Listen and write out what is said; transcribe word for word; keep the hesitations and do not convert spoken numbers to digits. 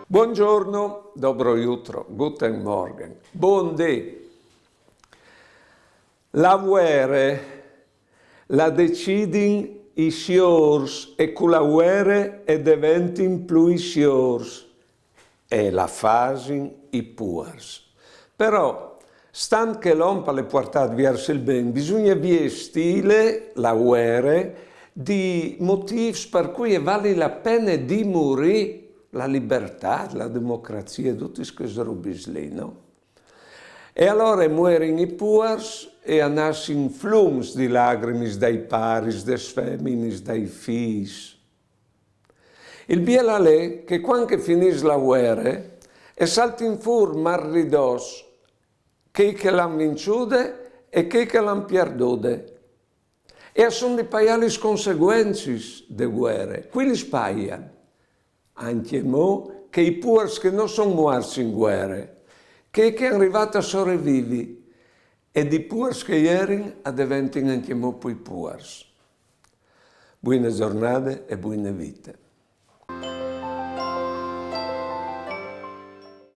Buongiorno, dobro jutro, guten Morgen, bundì. La vuere la decidin i siôrs e cu la vuere e deventin plui siôrs e la fasin i puars. Però, stant che l'om al è puartât viers il ben, bisugne viestîle la vuere di motîfs par cui e vali la pene di murî, la libertât, la democrazie, dutis chês robis li, no? E alore e muerin i puars e a nassin flums di lagrimis dai paris, des feminis, dai fîs. Il biel al è che cuant che e finìs la vuere e saltin fûr maridòs chei che la àn vinçude e chei che la àn pierdude. E a son di paiâ lis conseguencis de vuere. Cui lis paian? Ancjemò chei puars che no son muarts in vuere, chei che a àn rivât a sorevivi, e di puars che a jerin a deventin ancjemò plui puars. Buine zornade e buine vite.